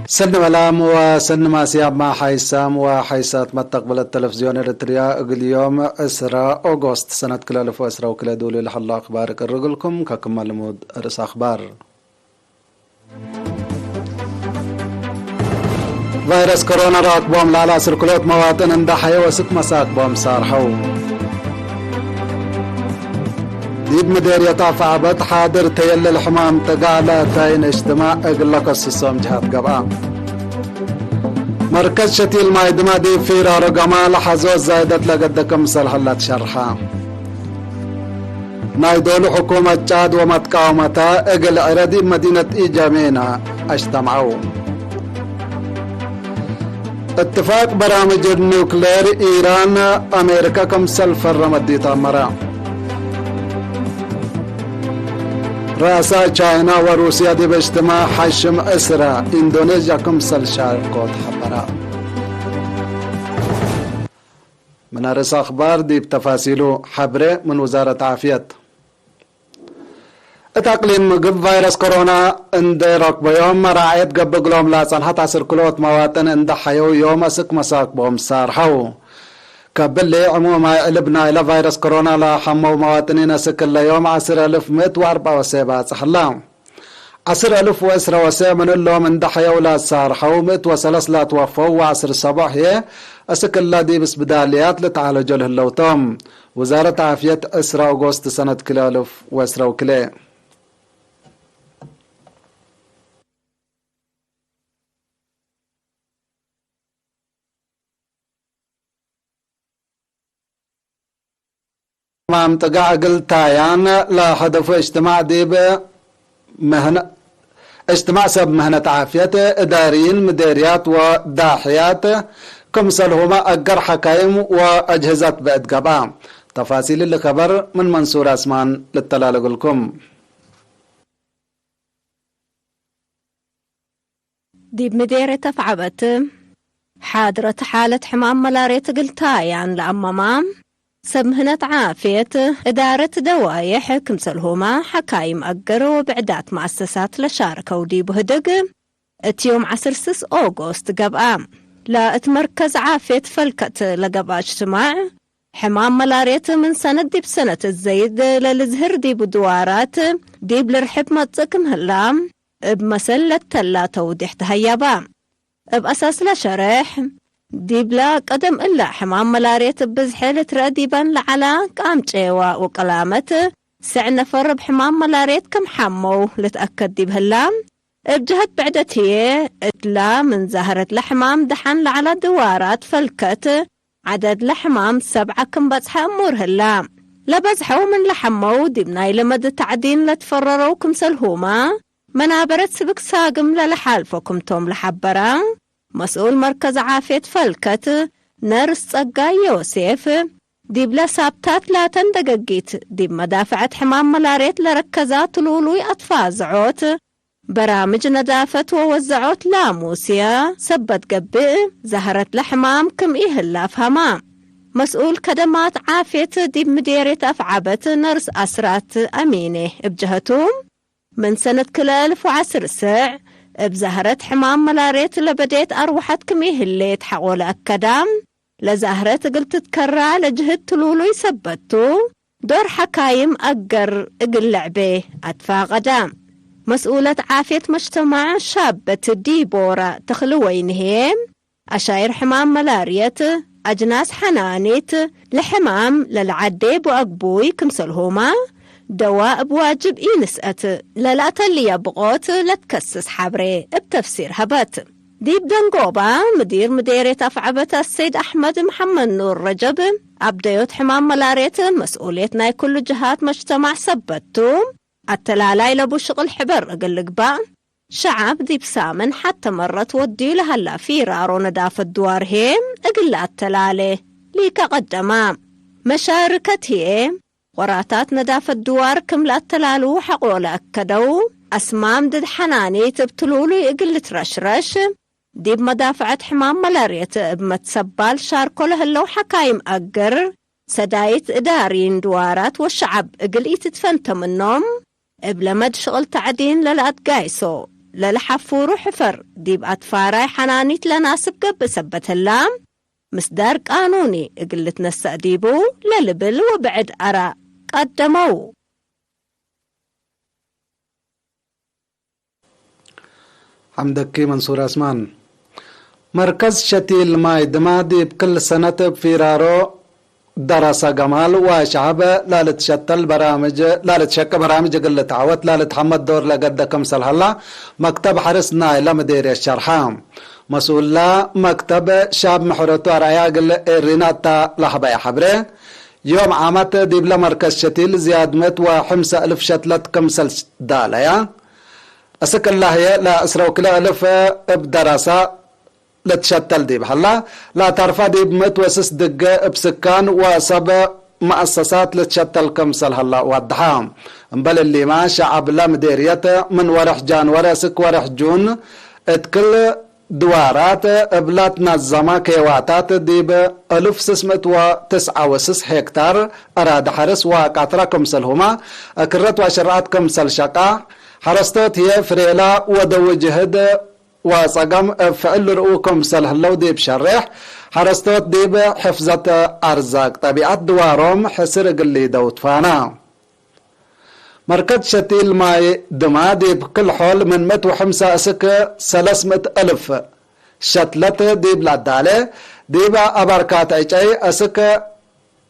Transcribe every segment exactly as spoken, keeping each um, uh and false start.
ሰኒ መላም ወሰኒ ማስያም ሐይሳም ወሐይሳት መተቅብለት ተለፍዝዮን ኤረትርያ፣ እግል ዮም ዕስራ ኦጎስት ሰነት ክልኤ አልፍ ወዕስራ ወክልኤ ዱል ለሀሎ አክባር እቅርግልኩም። ከክመ ልሙድ ርእስ አክባር። ቫይረስ ኮሮና ረአክቦም ለዐለ አስር ክልኦት መዋጥን እንደ ሐየው አስክ መሳክቦም ሳርሐው። ዲብ ምዴርየት አፍዐበት ሓድር ተየልል ሕማም ጥጋዕ ለአተይን እጅትማዕ እግል ለከስሶም ጅሃት ገብአ። መርከዝ ሸቲል ማይ ድማ ዲብ ፊራሮ ገማል ሐዞት ዛይደት ለገደ ክምሰል ሀላ ትሸርሐ። ናይ ዶሉ ሕኩመት ጫድ ወመትቃወመተ እግል ዕረ ዲብ መዲነት ኢጀሜና አጅተምዐው። እትፋቅ በራምጅ ኑክሌር ኢራን አሜሪካ ክምሰል ፈረመት ዲብ ተአመረ። ረአሳ ቻይና ወሩስያ ዲብ እጅትማዕ ሐሽም ዕስራ፣ ኢንዶኔዥያ ክምሰል ሻርኮት ሐበራ። ምን አርእስ አክባር ዲብ ተፋሲሉ። ሐብሬ ምን ውዛረት ዓፍየት። እት አቅሊም ምግብ ቫይረስ ኮሮና እንዴ ረክበዮም መራዐየት ገብእ እግሎም ለአጸንሐት አስር ክልኦት መዋጥን እንዴ ሐየው ዮም አስክ መሳክቦም ሳርሐው። ከብሊ ዕሙማይ ዕልብ ናይለ ቫይረስ ኮሮና ለሐመው መዋጥኒን አስክ እለ ዮም ዐስር አልፍ ምእት ወአርበዕ ወሰዕ ባጽሕ ህላ። ዐስር አልፍ ወዕስረ ወሰዕ ምን እሎም እንዴ ሐየው ለሳርሐው፣ ምእት ወሰለስ ለትወፈው ወዐስር ሰቦዕ ህዬ አስክ እለ ዲብ እስብዳልያት ልትዓለጆ ለህለው ቶም። ውዛረት ዓፍየት ዕስራ ኦጎስት ሰነት ክልኤ አልፍ ወዕስራ ወክልኤ። ሕማም ጥጋዕ እግል ታያን ለሀደፉ እጅትማዕ ዲብ ምህነ-፣ እጅትማዕ ሰብ ምህነት ዓፍየት፣ እዳርይን፣ ምዴርያት ወዳሕያት፣ ክምሰልሁመ አገር ሐካይም ወአጅህዘት ብዕድ ገብአ። ተፋሲል እሊ ከበር ምን መንሱር አስማን ልተላል እግልኩም። ዲብ ምዴርየት አፍዐበት፣ ሓድረት ሓለት ሕማም መላርየት እግል ታያን ለአመማ፣ ሰብ ምህነት ዓፍየት፣ እዳረት ደዋዬሕ ክምሰልሁመ ሐካይም አገር ወብዕዳት መአሰሳት ለሻርከው ዲቡ ህድግ፣ እት ዮም ዐስር ስስ ኦጎስት ገብአ። ለእት መርከዝ ዓፍየት ፈልከት ለገብአ እጅትማዕ፣ ሕማም መላርየት ምን ሰነት ዲብ ሰነት እት ዘይድ ለልዝህር ዲቡ ድዋራት ዲብ ልርሕብ መጽእ ክም ህላ፣ እብ መሰል ለተላ ተውዴሕ ተሀያባ። እብ አሳስ ለሸሬሕ፣ ዲብለ ቀደም እለ ሕማም መላርየት እብ ብዝሒ ልትረአ ዲበን ለዐላ ቃምጨዋ ወቀላመት፣ ስዕ ነፈር እብ ሕማም መላርየት ክም ሐመው ልትአከድ ዲብ ህላ፣ እብ ጀሀት ብዕደት ህዬ፣ እትላ ምን ዛህረት ለሕማም ደሐን ለዐላ ድዋራት ፈልከት፣ ዐደድ ለሕማም ሰብዐ ክም በጽሐ እሙር ህላ። ለበዝሐው ምን ለሐመው ዲብ ናይ ለመድ ተዕዲን ለትፈረረው ክምሰልሁመ፣ መናበረት ስብክ ሳግም ለለሓልፎ ክምቶም ለሐበረ፣ መስኡል መርከዝ ዓፍየት ፈልከት ነርስ ጸጋይ ዮሴፍ፣ ዲብለ ሳብታት ላተን ደገጊት ዲብ መዳፍዐት ሕማም መላርየት ለረከዛ ትሉሉይ አትፋዘዖት፣ በራምጅ ነዳፈት ወወዘዖት ላሙስየ ሰበት ገብእ፣ ዛህረት ለሕማም ክም ኢህላ አፍሀማ። መስኡል ከደማት ዓፍየት ዲብ ምዴርየት አፍዐበት ነርስ አስራት አሚኔ እብ ጀሀቱ፣ ምን ሰነት ክልኤ አልፍ ወዐስር ስዕ እብ ዛህረት ሕማም መላርየት ለበዴት አርወሐት ክም ኢህሌት ሐቆ ለአከዳ፣ ለዛህረት እግል ትትከራ ለጅህድ ትሉሉይ ሰበት ቱ፣ ዶር ሐካይም አገር እግል ልዕቤ አትፋቀዳ። መስኡለት ዓፍየት መጅተማዕ ሻበት ዲቦራ ተኽልወይኒ ህዬ፣ አሻይር ሕማም መላርየት፣ አጅናስ ሐናኒት፣ ለሕማም ለለዐዴ ቡ አግቡይ ክምሰልሁመ፣ ደዋ እብ ዋጅብ ኢንስአት ለለአተልየ ብቆት ለትከስስ ሐብሬ እብ ተፍሲር ሀበት። ዲብ ደንጎባ፣ ምዲር ምዴርየት አፍዐበት አሰይድ አሕመድ መሐመድ ኑር ረጀብ፣ አብደዮት ሕማም መላርየት መስኡልየት ናይ ኩሉ ጀሃት መጅተማዕ ሰበት ቱ፣ አተላላይ ለቡ ሽቅል ሕበር እግል ልግባእ፣ ሸዐብ ዲብ ሳምን ሐተ መረት ወድዩ ለሀላ ፊራሮ ነዳፈት ድዋር ህዬ እግል ለአተላሌ ሊከ ቀደማ። መሻርከት ህዬ፣ ወራታት ነዳፈት ድዋር ክም ለአተላሉ ሐቆ ለአከደው፣ አስማም ድድ ሐናኒት እብ ትሉሉይ እግል ልትረሽረሽ፣ ዲብ መዳፍዐት ሕማም መላርየት እብ መትሰባል ሻርኮ ለህለው ሐካይም አገር፣ ሰዳይት እዳሪን ድዋራት ወሸዐብ እግል ኢትትፈንተ ምኖም፣ እብ ለመድ ሽቅል ተዕዲን ለለአትጋይሶ ለለሐፉሩ ሕፈር ዲብ አትፋራይ ሐናኒት ለናስብ ገብእ ሰበት ህላ፣ ምስዳር ቃኑኒ እግል ልትነሰእ ዲቡ ለልብል ወብዕድ አራእ ቀደመው። ሐምደኪ መንሱር አስማን። መርከዝ ሸቲል ማይ ድማ ዲብ ክል ሰነት እብ ፊራሮ ደረሰ ገማል ወሸዐብ ላልትሸተል በራምጅ፣ ላልትሸቂ በራምጅ እግል ልትዐወት ላልትሐመድ ዶር ለገደ ክምሰል ሀላ መክተብ ሐርስ ናይለ ምዴርየት ሸርሐ። መስኡላ መክተብ ሻብ ምሕረቱ አርአያ እግል ኤሪና እተ ለሀበየ ሐብሬ፣ ዮም ዓመት ዲብለ መርከዝ ሸቲል ዝያድ ምእት ወሐምሰ እልፍ ሸትለት ክምሰል ዳለያ። እስክ እለ ህዬ ለዐስረ ወክልኤ እልፍ እብ ደረሰ ልትሸተል ዲብ ሀላ፣ ለተርፈ ዲብ ምእት ወስስ ድገ እብ ስካን ወሰብ መአሰሳት ልትሸተል ክምሰል ሀላ ወድሐ። እምበል እሊመ፣ ሸዐብለ ምዴርየት ምን ወርሕ ጃንወሪ እስክ ወርሕ ጁን እት ክል ድዋራት እብ ለትነዘመ ኬዋታት ዲብ እልፍ ስስ ምእት ወትስዐ ወስስ ሄክታር አራዲ ሐርስ ወቃትራ ክምሰልሁመ፣ እክረት ወአሸርዐት ክምሰል ሸቃ፣ ሐረስቶት ህዬ ፍሬላ ወደዊ ጅህድ ወጸገም እብ ፍዕል ልርኡ ክምሰል ህለው ዲብ ሸሬሕ፣ ሐረስቶት ዲብ ሕፍዘት አርዛቅ ጠቢዐት ድዋሮም ሕስር እግል ሊደው ትፋና። መርከዝ ሸቲል ማይ ድማ ዲብ ክል ሖል ምን ምእት ወሐምሰ እስክ ሰለስ ምእት እልፍ ሸትለት ዲብ ለአዳሌ፣ ዲብ አበርካት ዕጨይ እስክ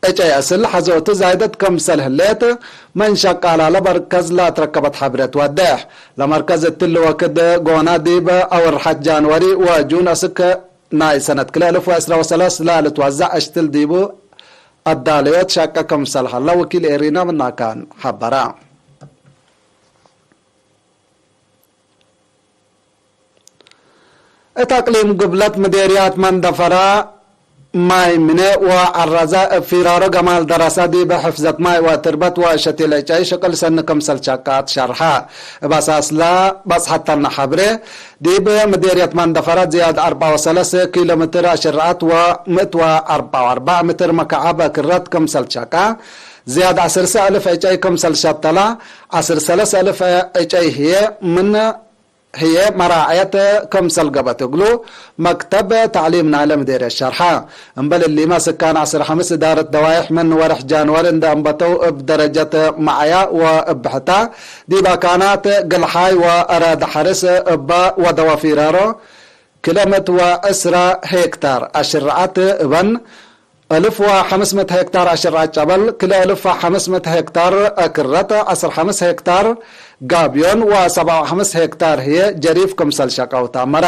ዕጨይ አስል ሐዞ እቱ ዛይደት ክምሰል ህሌት፣ ምን ሸቃላለ መርከዝ ለአትረከበት ሐብሬ ትወዴሕ። ለመርከዝ እትሊ ወክድ ጎነ ዲብ አወርሐት ጃንወሪ ወጁን እስክ ናይ ሰነት ክልኤ እልፍ ወዐስረ ወሰለስ ለልትወዘዕ እሽትል ዲቡ አዳለዮት ሸቀ ክምሰል ሀለ ወኪል ኤሪና ምናካን ሐበረ። እት አቅሊም ጉብለት ምዴርያት መንደፈራ ማይ ምነ ወዐረዘ እብ ፊራሮ ገማል ደረሰ ዲብ ሕፍዘት ማይ ወትርበት ወሸቲል ዕጨይ ሽቅል ሰኒ ክምሰል ሸቃት ሸርሐ። እብ አሳስለ በጽሐተነ ሐብሬ፣ ዲብ ምዴርየት መንደፈራ ዝያድ አርበዕ ወሰለስ ኪሎ ሜትር አሽርዐት ወምእት ወአርበዕ ወአርበዕ ሜትር መካዐብ ክረት ክምሰል ሸቃ፣ ዝያድ ዐስር እልፍ ዕጨይ ክምሰል ሸተላ፣ ዐስር ሰለስ እልፍ ዕጨይ ህዬ ምን ህዬ መራዐየት ክምሰል ገብአት እግሉ መክተብ ተዕሊም ናይለ ምዴርየት ሸርሐ። እምበል እሊመ፣ ስካን ዐስር ሐምስ እዳረት ደዋይሕ ምን ወርሕ ጃንዋሪ እንደ አንበተው እብ ደረጀት መዐያ ወእብ ብሕታ ዲብ አካናት ግልሓይ ወአራድ ሐርስ እበ ወደወ ፊራሮ ክለ ምእት ወዕስራ ሄክታር አሽርዐት እበን፣ እልፍ ወሐምስ ምእት ሄክታር አሽርዐት ጨበል፣ ክለ እልፍ ወሐምስ ምእት ሄክታር አክረት፣ ዐስር ሐምስ ሄክታር ጋብዮን ወሰብዓ ወሐምስ ሄክታር ህዬ ጀሪፍ ክምሰል ሸቀው ተአመረ።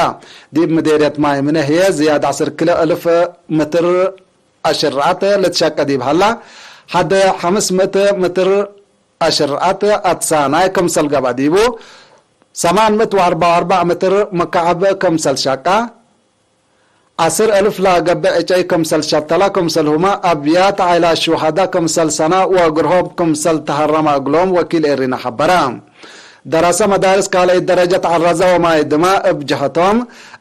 ዲብ ምዴርየት ማይ ምነ ህዬ ዝያድ ዐስር ክለ እልፍ ምትር አሽርዐት ልትሸቀ ዲብ ሀላ፣ ሐደ ሐምስ ምእት ምትር አሽርዐት አትሳናይ ክምሰል ገብአ ዲቡ፣ ሰማን ምእት ወአርበዕ ወአርበዕ ምትር መካዐብ ክምሰል ሸቀ፣ ዐስር እልፍ ለገብእ ዕጨይ ክምሰል ሸተላ ክምሰልሁመ፣ አብያት ዓይላት ሹሀዳ ክምሰል ሰና ወእግርሆም ክምሰል ተሀረመ እግሎም ወኪል ኤሪና ሐበረ። ደረሰ መዳርስ ካልኣይት ደረጀት ዐረዘ ወማይ ድማ እብ ጀሀቶም፣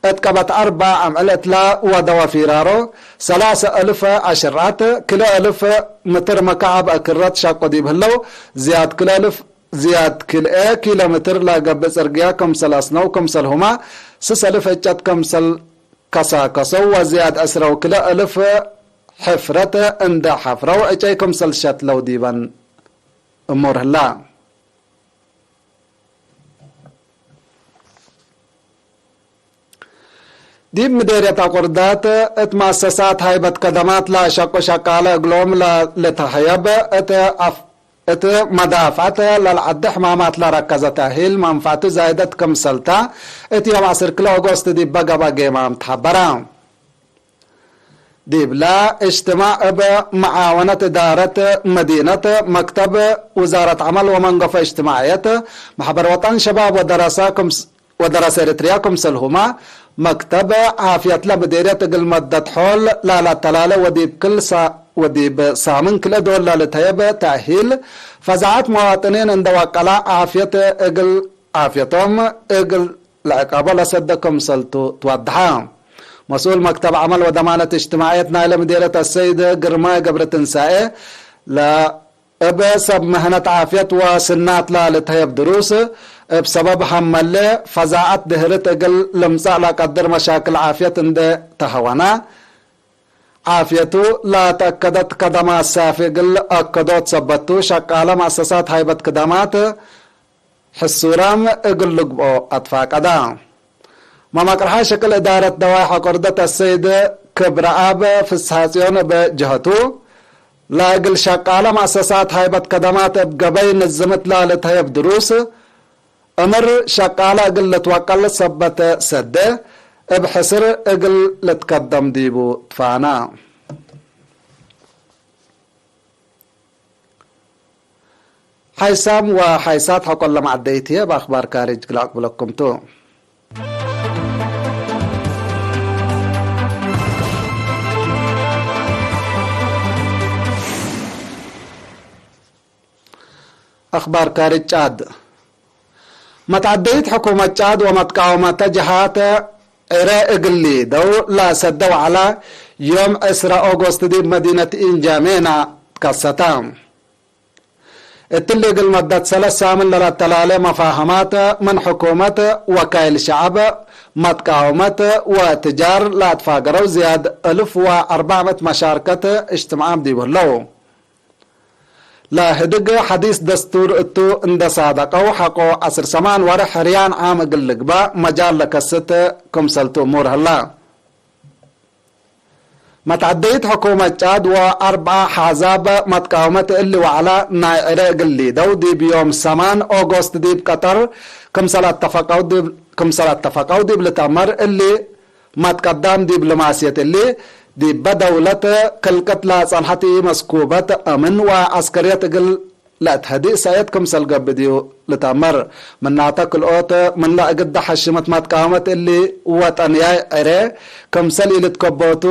እት ቀበት አርበዕ አምዕል እትላ ወደወ ፊራሮ፣ ሰላሰ እልፍ አሽርዐት፣ ክልኤ እልፍ ምትር መካዐብ አክረት ሸቁ ዲብ ህለው፣ ዝያድ ክልኤ እልፍ፣ ዝያድ ክልኤ ኪሎ ሜትር ለገብእ ጽርግያ ክምሰል አስነው ክምሰልሁመ፣ ስስ እልፍ ዕጨት ክምሰል ከሳከሰው ወዝያድ ዐስረ ወክልኤ እልፍ ሕፍረት እንዴ ሐፍረው ዕጨይ ክምሰል ሸትለው ዲበን እሙር ህላ። ዲብ ምዴርየት አቁርዳት እት መአሰሳት ሃይበት ከደማት ለሸቁ ሸቃለ እግሎም ለልትሀየብ እት አፍ-፣ እት መዳፍዐት ለልዐዲ ሕማማት ለረከዘ ተእሂል መንፈዐቱ ዛይደት ክምሰልተ እት ዮም ዐስር ክልኤ ኦጎስት ዲበ ገብአ ጌማም ተሐበረ። ዲብለ እጅትማዕ እብ መዓወነት እዳረት መዲነት፣ መክተብ ውዛረት ዐመል ወመንገፎ እጅትማዕየት፣ መሕበር ወጠን ሸባብ ወደረሰ ክምስ-፣ ወደረሰ ኤሪትርያ ክምሰልሁመ፣ መክተብ ዓፍየት ለምዴርየት እግል መደት ሖል ላለአተላለ ወዲብ ክል ሳ-፣ ወዲብ ሳምን ክልኤ ዶል ለልትሀየብ ተእሂል፣ ፈዛዐት መዋጥኒን እንደ ወቀላ ዓፍየት እግል ዓፍየቶም እግል ለዕቀቦ ለሰደ ክምሰልቱ ትወድሐ። መስኡል መክተብ ዐመል ወደማነት እጅትማዕየት ናይለ ምዴርየት አሰይድ ግርማይ ገብረትንሳኤ ለ-፣ እብ ሰብ ምህነት ዓፍየት ወስናት ላልትሀየብ ድሩስ፣ እብ ሰበብ ሀመለ ፈዛዐት ድህርት እግል ልምጸእ ለቀድር መሻክል ዓፍየት እንዴ ተሀወነ፣ ዓፍየቱ ለተአከደት ከደማት ሳፊ እግል አከዶት ሰበቱ፣ ሸቃለ መአሰሳት ሀይበት ክደማት ሕሱራም እግል ልግብኦ አትፋቀዳ። መመቅርሐ ሽቅል እዳረት ደዋይ ሐቆርደት አሰይድ ክብረአብ ፍስሐጽዮን እብ ጀሀቱ፣ ለእግል ሸቃለ መአሰሳት ሀይበት ከደማት እብ ገበይ ንዝምት ላልትሀየብ ድሩስ፣ እምር ሸቃለ እግል ልትወቀል ሰበት ሰዴ እብ ሕስር እግል ልትከደም ዲቡ ትፋና። ሓይሳም ወሓይሳት ሐቆለ መዐደይት ህዬ፣ እብ አክባር ካርጅ እግል አቅብለኩም ቱ። አክባር ካርጅ ጫድ። መትዐደይት ሕኩመት ጫድ ወመትቃወመተ ጀሃት ዕረ እግል ሊደው ለሰደ ወዐለ፣ ዮም ዕስረ ኦጎስት ዲብ መዲነት ኢንጃሜና ትከሰተ። እትሊ እግል መደት ሰለስ ሳምን ለለተላሌ መፋህማት ምን ሕኩመት፣ ወካይል ሸዐብ፣ መትቃወመት ወትጃር ለአትፋገረው ዝያድ እልፍ ወአርበዕ ምእት መሻርከት እጅትማዓም ዲቡ ህለው። ለህድግ ሐዲስ ደስቱር እቱ እንደ ሳደቀው ሐቆ ዐስር ሰማን ወርሕ ሕርያን ዓም እግል ልግበእ መጃል ለከስት ክምሰልቱ እሙር ህለ። መትዐደይት ሕኩመት ጫድ ወአርበዐ ሓዛብ መትቃወመት እሊ ወዐለ ናይ ዕረ እግል ሊደው ዲብ ዮም ሰማን ኦጎስት ዲብ ቀጠር ክምሰል አተፈቀው ዲብ፣ ክምሰል አተፈቀው ዲብ ልትአመር እሊ መትቀዳም ዲብ ልማስየት እሊ፣ ዲበ ደውለት ክልቅት ለጸንሐት ኢመስኩበት አምን ወዐስከርየት እግል ለአትሀድእ ሰእየት ክምሰል ገብእ ዲቡ ልትአመር። ምናተ ክልኦት ምንለ እግደ ሐሽመት መትቃወመት እሊ ወጠንያይ ዕሬ ክምሰል ኢልትከቦቱ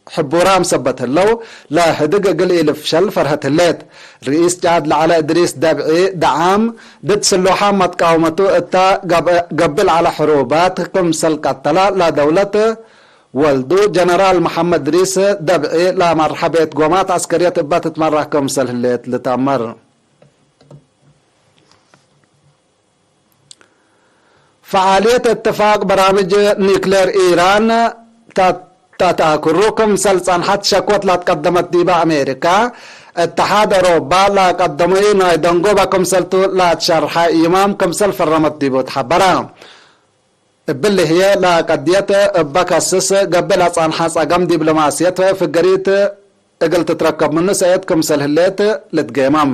ሕቡራም ሰበት ህለው፣ ለህድግ እግል ኢልፍሸል ፈርሀት ህሌት። ርኢስ ጫድ ለዐለ እድሪስ ደብዒ ደዓም፣ ድድ ስሎሓም መትቃወመቱ እተ ገብእ ለዐለ ሕሩባት ክምሰል ቀተለ ለደውለት ወልዱ ጀነራል መሐመድ እድሪስ ደብዒ ለመርሐ ቤት ጎማት ዐስከርየት እበ ትትመረህ ክምሰል ህሌት ልትአመር። ፈዓልየት እትፋቅ በራምጅ ኒክሌር ኢራን ተ-፣ ተትአክሩ ክምሰል ጸንሐት ሸክወት ላትቀደመት ዲበ አሜሪካ፣ እትሓድ አውሮባ ለቀደመዩ ናይ ደንጎበ ክምሰልቱ ላትሸርሐ ኢማም ክምሰል ፈረመት ዲቡ ተሐበረ። እብሊ ህዬ ለቀድየት እበ ከስስ ገብእ ለጸንሐ ጸገም ዲብሎማስየት ፍገሪት እግል ትትረከብ ምኑ ሰእየት ክምሰል ህሌት ልትጌመም።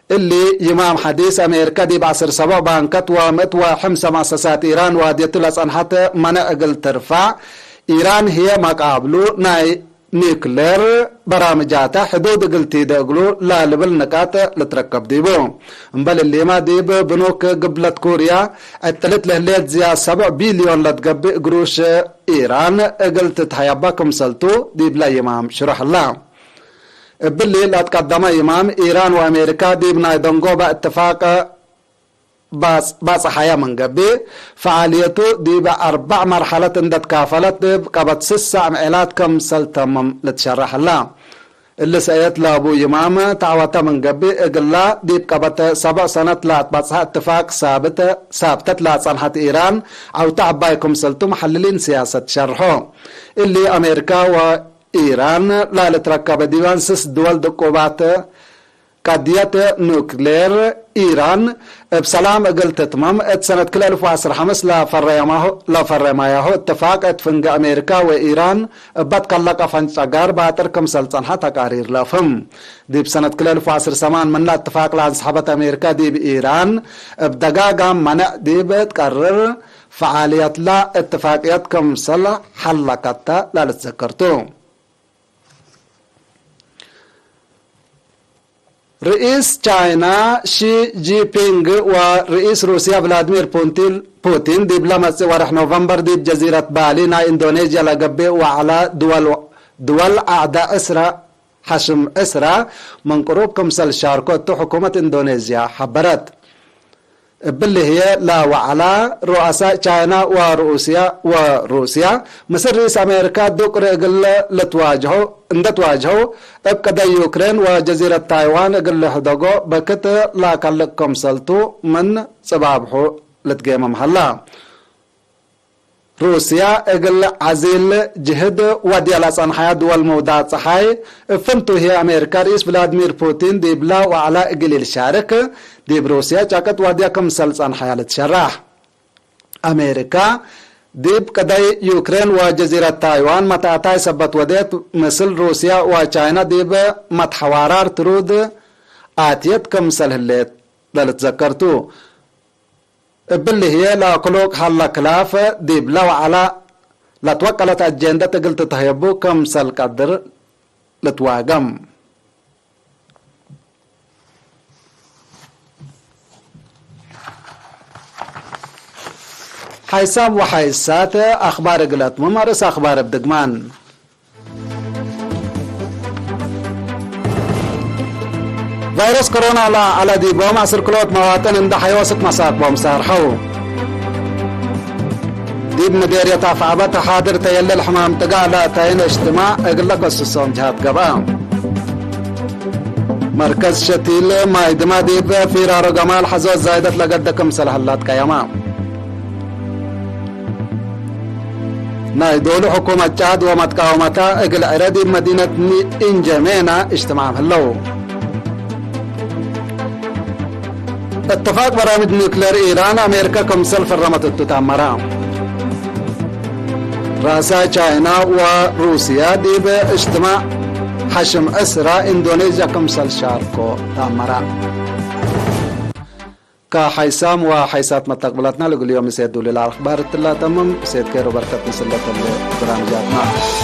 እሊ ይማም ሐዲስ አሜሪከ ዲብ ዐስር ሰቦዕ ባንከት ወምእት ወሐምሰ መአሰሳት ኢራን ዋድየቱ ለጸንሐት መነዕ እግል ትርፈዕ፣ ኢራን ህዬ መቃብሉ ናይ ኒክሌር በራምጃተ ሕዱድ እግል ቲደ እግሉ ለልብል ንቃጥ ልትረከብ ዲቡ። እምበል እሊመ ዲብ ብኑክ ግብለት ኩርያ ዕጥልት ለህሌት ዝያድ ሰብዕ ቢልዮን ለትገብእ ግሩሽ ኢራን እግል ትትሀየበ ክምሰልቱ ዲብለ ይማም ሽሩሕ ህለ። እብሊ ለትቀደመ ይማም፣ ኢራን ወአሜሪካ ዲብ ናይ ደንጎበ እትፋቅ ባጽ-፣ ባጽሓየ ምን ገብእ፣ ፈዓልየቱ ዲብ አርበዕ መርሐለት እንደ ትካፈለት፣ ዲብ ቀበት ስሰዕ ምዕላት ክምሰል ተምም ልትሸረሕ ህለ። እሊ ሰእየት ለቡ ይማም ተዐወተ ምን ገብእ፣ እግላ ዲብ ቀበት ሰብዕ ሰነት ለአትበጽሐ እትፋቅ ሳብተ፣ ሳብተት ለአጸንሐት ኢራን ዐውተ ዐባይ ክምሰልቱ መሐልሊን ስያሰት ሸርሖ። እሊ አሜሪካ ወኢራን ለልትረከበ ዲዋን ስስ ድወል ድቁባት ቀድየት ኑክሌር ኢራን እብ ሰላም እግል ትትመም፣ እት ሰነት ክልኤ እልፍ ወዐስር ሐምስ ለፈረየማሁ-፣ ለፈረማያሁ እትፋቅ እት ፍንጌ አሜሪካ ወኢራን እበ ትከለቀ ፈንጨጋር ባጥር ክምሰል ጸንሐ ተቃሪር ለአፍህም። ዲብ ሰነት ክልኤ እልፍ ወዐስር ሰማን ምነ እትፋቅ ለአንሰሐበት አሜሪካ ዲብ ኢራን እብ ደጋጋም መነዕ ዲብ ትቀርር ፈዓልየትለ እትፋቅየት ክምሰል ሐለቀተ ለልትዘከር ቱ። ርኢስ ቻይና ሺ ጂንፒንግ ወርኢስ ሩስያ ቭላድሚር ፑንቲን፣ ፑቲን ዲብለ መጽእ ወርሕ ኖቨምበር ዲብ ጀዚረት ባሊ ናይ ኢንዶኔዥያ ለገብእ ወዐለ ድወል፣ ድወል ዐዕደ ዕስረ ሐሽም ዕስረ ምን ቅሩብ ክምሰል ሻርኮ እቱ ሕኩመት ኢንዶኔዥያ ሐበረት። እብሊ ህዬ ለወዐላ ሩአሳእ ቻይና ወሩኡስያ፣ ወሩስያ ምስል ርኢስ አሜሪካ ዱቅሪ እግል ልትዋጅሆ፣ እንደ ትዋጅሆው እብ ቀደይ ዩክሬን ወጀዚረት ታይዋን እግል ልሕደጎ በክት ለከልቅ ክምሰልቱ ምን ጽባብሑ ልትጌመም ሀላ። ሩስያ እግል ዐዚል ጅህድ ወድያ ለጸንሐያ ድወል መውዳቅ ጸሓይ፣ እብ ፍንቱ ህዬ አሜሪካ ርኢስ ቭላድሚር ፑቲን ዲብላ ወዐላ እግል ኢልሻርክ፣ ዲብ ሩስያ ጫቅጥ ወድያ ክምሰል ጸንሐያ ልትሸራሕ። አሜሪካ ዲብ ቀደይ ዩክሬን ወጀዚረት ታይዋን መትአታይ ሰበት ወዴት፣ ምስል ሩስያ ወቻይና ዲብ መትሐዋራር ትሩድ አትየት ክምሰል ህሌት ለልትዘከር ቱ። እብሊ ህዬ ለአክሉቅ ሀለ ክላፍ ዲብ ለወዐላ ለትወቀለት አጄንደት እግል ትትሀየቡ ክምሰል ቀድር ልትዋገም። ሓይሳም ወሓይሳት አኽባር እግል አትምም፣ አርእስ አኽባር እብ ድግማን። ቫይረስ ኮሮና ለዐለ ዲቦም አስር ክልኦት መዋጥን እንዴ ሐየወ ስክ መሳክቦም ሳርሐው። ዲብ ምዴርየት አፍዐበት ተሓድር ተየልል ሕማም ጥጋዕ ለአተይን እጅትማዕ እግለ ከስሶም ጅሃት ገብአ። መርከዝ ሸቲል ማይ ድማ ዲብ ፊራሮ ገማል ሐዞት ዛይደት ለገደ ክምሰል ሀላ ትቀየማ። ናይ ዶሉ ሕኩመት ጫድ ወመትቃወመታ እግል ዕረ ዲብ መዲነት ኒ-፣ ኢንጀሜና እጅትማዕም ህለው። እትፋቅ በራምጅ ኒክሌር ኢራን አሜሪካ ክምሰል ፈረመት እቱ ተአመረ። ራሳይ ቻይና ወሩስያ ዲብ እጅትማዕ ሐሽም ዕስራ ኢንዶኔዥያ ክምሰል ሻርኮ ተአመረ። ከሐይሳም ወሐይሳት መተቅብላትና ለእግል ዮም እሴት ዱል ለአኽባር እትላ ተምም። እሴት ኬር ወበርከት ምስል ለተለ በራምጃትና።